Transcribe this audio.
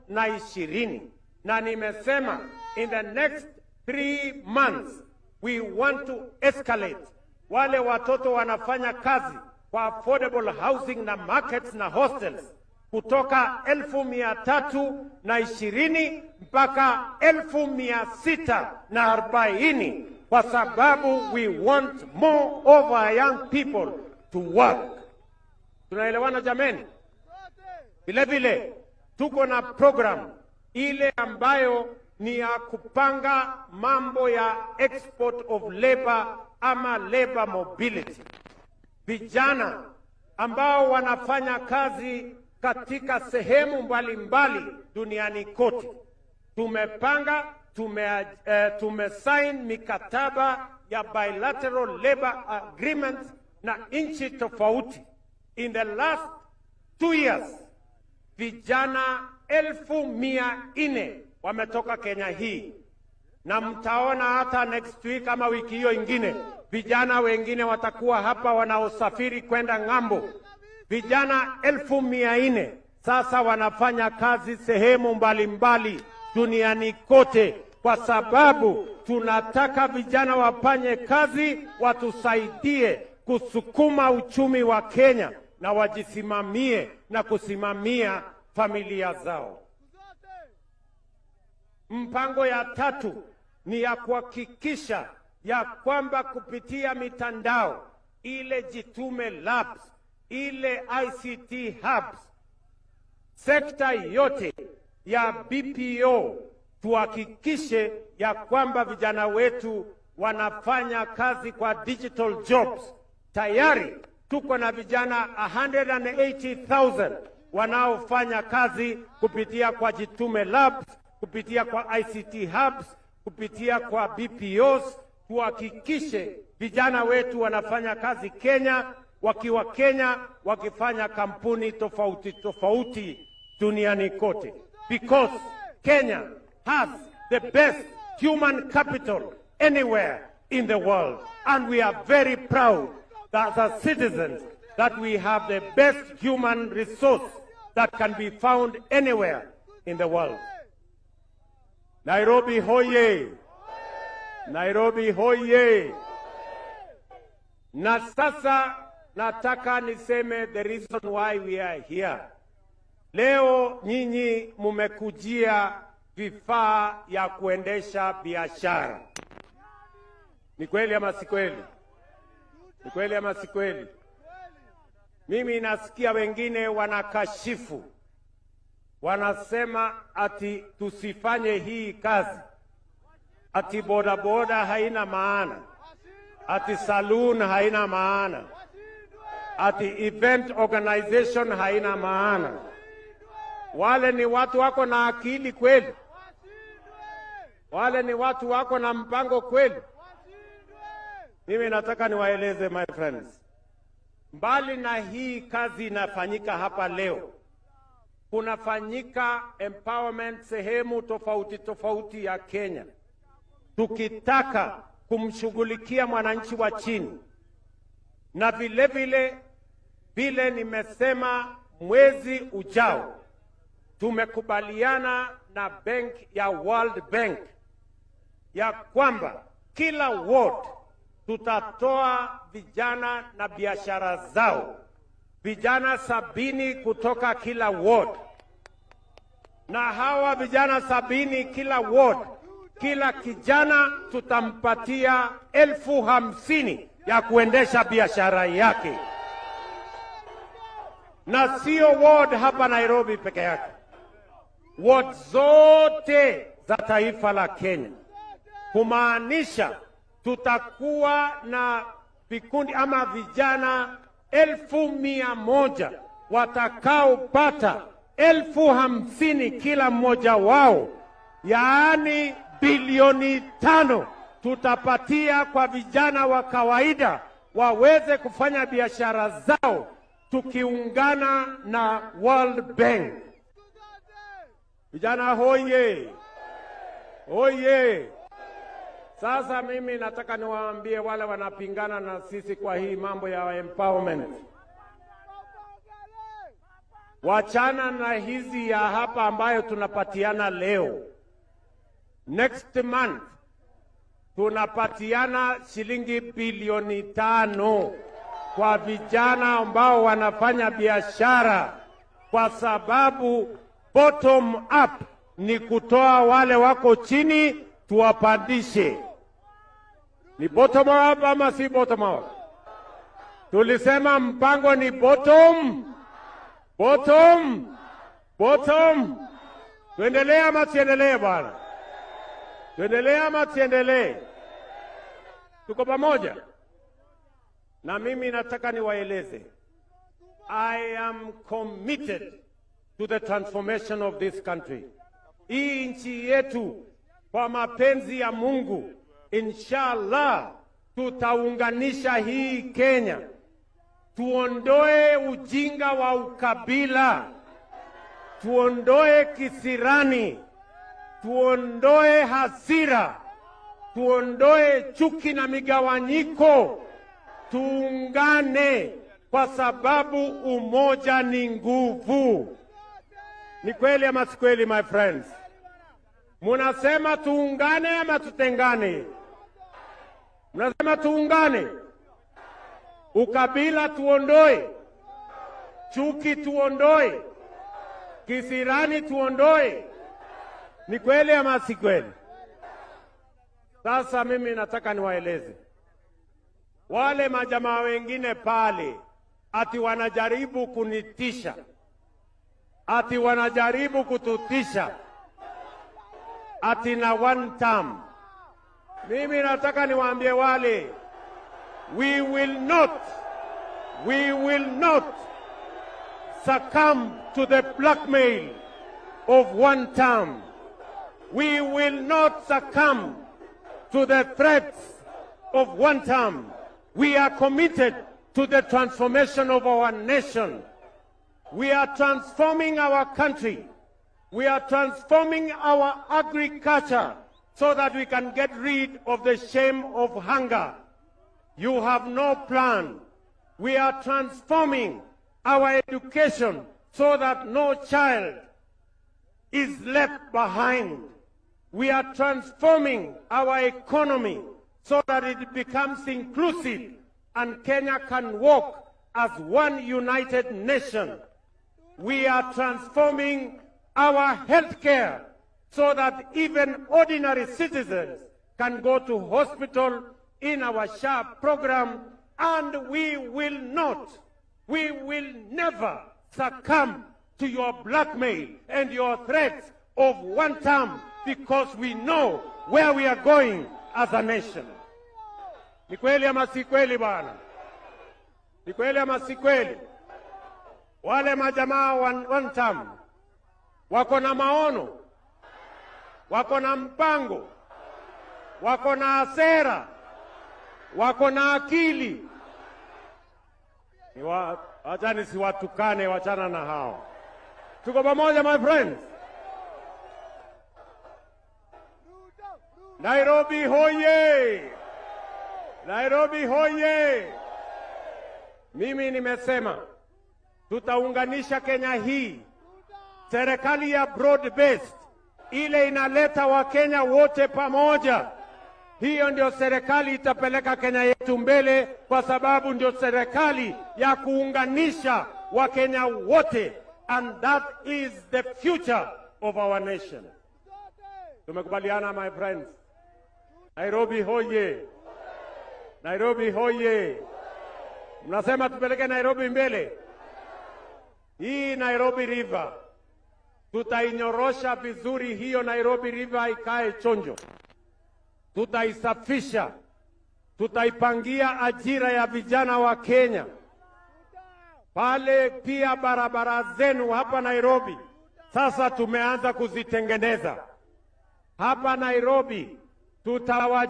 320, na nimesema in the next 3 months we want to escalate wale watoto wanafanya kazi kwa affordable housing na markets na hostels kutoka 320,000 mpaka 640,000, kwa sababu we want more of our young people to work. Tunaelewana, jameni? Vile vile tuko na program ile ambayo ni ya kupanga mambo ya export of labor ama labor mobility. Vijana ambao wanafanya kazi katika sehemu mbalimbali duniani kote, tumepanga, tumesign mikataba ya bilateral labor agreements na nchi tofauti. In the last 2 years, vijana 400,000 wametoka Kenya hii, na mtaona hata next week ama wiki hiyo ingine vijana wengine watakuwa hapa wanaosafiri kwenda ng'ambo. Vijana 400,000 sasa wanafanya kazi sehemu mbalimbali duniani kote, kwa sababu tunataka vijana wafanye kazi, watusaidie kusukuma uchumi wa Kenya na wajisimamie na kusimamia familia zao. Mpango ya tatu ni ya kuhakikisha ya kwamba kupitia mitandao ile Jitume Labs, ile ICT hubs, sekta yote ya BPO, tuhakikishe ya kwamba vijana wetu wanafanya kazi kwa digital jobs. Tayari tuko na vijana 180,000 wanaofanya kazi kupitia kwa Jitume Labs, kupitia kwa ICT hubs, kupitia kwa BPOs. Tuhakikishe vijana wetu wanafanya kazi Kenya, wakiwa Kenya, wakifanya kampuni tofauti tofauti duniani kote, because Kenya has the best human capital anywhere in the world, and we are very proud that as citizens that we have the best human resource that can be found anywhere in the world. Nairobi hoye! Nairobi hoye! Na sasa nataka niseme the reason why we are here. Leo nyinyi mumekujia vifaa ya kuendesha biashara. Ni kweli ama si kweli? Ni kweli ama si kweli? Mimi nasikia wengine wanakashifu, wanasema ati tusifanye hii kazi, ati bodaboda haina maana, ati saloon haina maana, ati event organization haina maana. Wale ni watu wako na akili kweli? Wale ni watu wako na mpango kweli? Mimi nataka niwaeleze, my friends, mbali na hii kazi inafanyika hapa leo, kunafanyika empowerment sehemu tofauti tofauti ya Kenya, tukitaka kumshughulikia mwananchi wa chini, na vile vile, vile nimesema, mwezi ujao tumekubaliana na bank ya World Bank ya kwamba kila ward tutatoa vijana na biashara zao, vijana 70 kutoka kila ward, na hawa vijana 70 kila ward, kila kijana tutampatia 50,000 ya kuendesha biashara yake, na sio ward hapa Nairobi peke yake, ward zote za taifa la Kenya, kumaanisha tutakuwa na vikundi ama vijana 100,000 watakaopata 50,000 kila mmoja wao, yaani bilioni 5 tutapatia kwa vijana wa kawaida waweze kufanya biashara zao tukiungana na World Bank. Vijana hoye! Hoye! Sasa mimi nataka niwaambie wale wanapingana na sisi kwa hii mambo ya empowerment. Wachana na hizi ya hapa ambayo tunapatiana leo. Next month tunapatiana shilingi bilioni 5 kwa vijana ambao wanafanya biashara, kwa sababu bottom up ni kutoa wale wako chini tuwapandishe. Ni bottom up ama si bottom up? Tulisema mpango ni bottom, bottom, bottom. Tuendelee ama tusiendelee bwana? Tuendelee ama tusiendelee? Tuko pamoja? Na mimi nataka niwaeleze, I am committed to the transformation of this country. Hii nchi yetu kwa mapenzi ya Mungu, inshallah tutaunganisha hii Kenya, tuondoe ujinga wa ukabila, tuondoe kisirani, tuondoe hasira, tuondoe chuki na migawanyiko, tuungane kwa sababu umoja ni nguvu. Ni kweli ama si kweli, my friends? Munasema tuungane ama tutengane? Mnasema tuungane, ukabila tuondoe, chuki tuondoe, kisirani tuondoe. Ni kweli ama si kweli? Sasa mimi nataka niwaeleze wale majamaa wengine pale, ati wanajaribu kunitisha, ati wanajaribu kututisha, ati na one term. Mimi nataka niwaambie wale, we will not succumb to the blackmail of one term. We will not succumb to the threats of one term. We are committed to the transformation of our nation. We are transforming our country. We are transforming our agriculture so that we can get rid of the shame of hunger. You have no plan. We are transforming our education so that no child is left behind. We are transforming our economy so that it becomes inclusive and Kenya can walk as one united nation. We are transforming our healthcare so that even ordinary citizens can go to hospital in our SHA program, and we will not, we will never succumb to your blackmail and your threats of one term, because we know where we are going as a nation. Ni kweli ama si kweli bwana? Ni kweli ama si kweli? Wale majamaa one term wako na maono, wako na mpango, wako na sera, wako na akili. Acha nisiwatukane, wachana na hao. Tuko pamoja, my friends? Nairobi hoye! Nairobi hoye! Mimi nimesema tutaunganisha Kenya hii, serikali ya broad based ile inaleta Wakenya wote pamoja. Hiyo ndio serikali itapeleka Kenya yetu mbele, kwa sababu ndio serikali ya kuunganisha Wakenya wote, and that is the future of our nation. Tumekubaliana, my friends? Nairobi hoye! Nairobi hoye! Mnasema tupeleke Nairobi mbele. Hii Nairobi River tutainyorosha vizuri, hiyo Nairobi River ikae chonjo. Tutaisafisha, tutaipangia ajira ya vijana wa Kenya. Pale pia barabara zenu hapa Nairobi sasa tumeanza kuzitengeneza. Hapa Nairobi tutawa